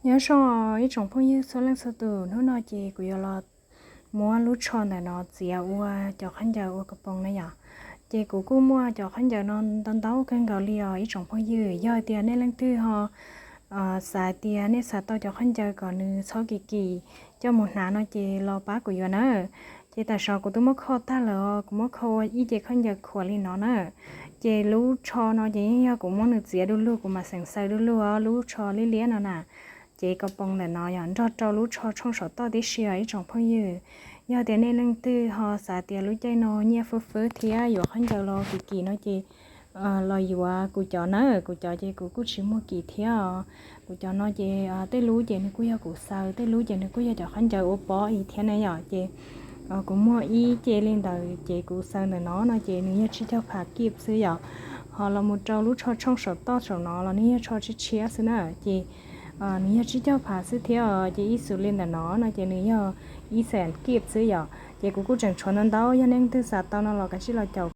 Nyob zoo ib tsoom phooj ywg txhua leej txhua tus, hnub no ces kuv yuav los muab lub tsho ntawm no txiav ua cov khaub ncaws ua kas poos na yom. Ces kuv kuj muaj cov khaub ncaws no ntau ntau kawg nkaus li os ib tsoom phooj ywg. Yog tias nej leej twg ho xav tias nej xav tau cov khaub ncaws kom nws txhob kim kim coj mus hnav no ces los pab kuv yuav na. Ces tam sim no kuv twb muab kho tag lawm os, kuv muab kho ua ib ce khaub ncaws khuam li no na. Ces lub tsho no ces yeej yog kuv muab nws txiav du lug, kuv mam xeem xaws du lug os, lub tsho liab liab no na. Ces kas poos ntawm no yog nrog rau lub tsho tshooj saum toj tib si os ib tsoom phooj ywg. Yog tias nej leej twg ho xav tias lub caij no nyiaj fwb fwb thiab yuav khaub ncaws los kim kim no ces los yuav kuv cov na, kuv cov ces kuv kuj tsis muag kim thiab os. Kuv cov no ces tej lub ces nws kuj yog kuv xaws, tej lub ces nws kuj yog cov khaub ncaws ua pob i thiab na yom. Ces kuv muag ib ce li ntawd ces kuv xaws ntawm no no ces nws yog tsib caug phav kib xwb yom. Ho los mus rau lub tsho tshooj saum toj saum no los nws yog tsho tshiab tshiab xwb na. Ces nws yog tsib caug phav xwb thiab os. Ces ib xus li ntawm no no ces nws yog ib xees kib xwb yom. Ces kuv kuj tseem tshuav ntau ntau, yog nej leej twg xav tau no los kav tsij los caum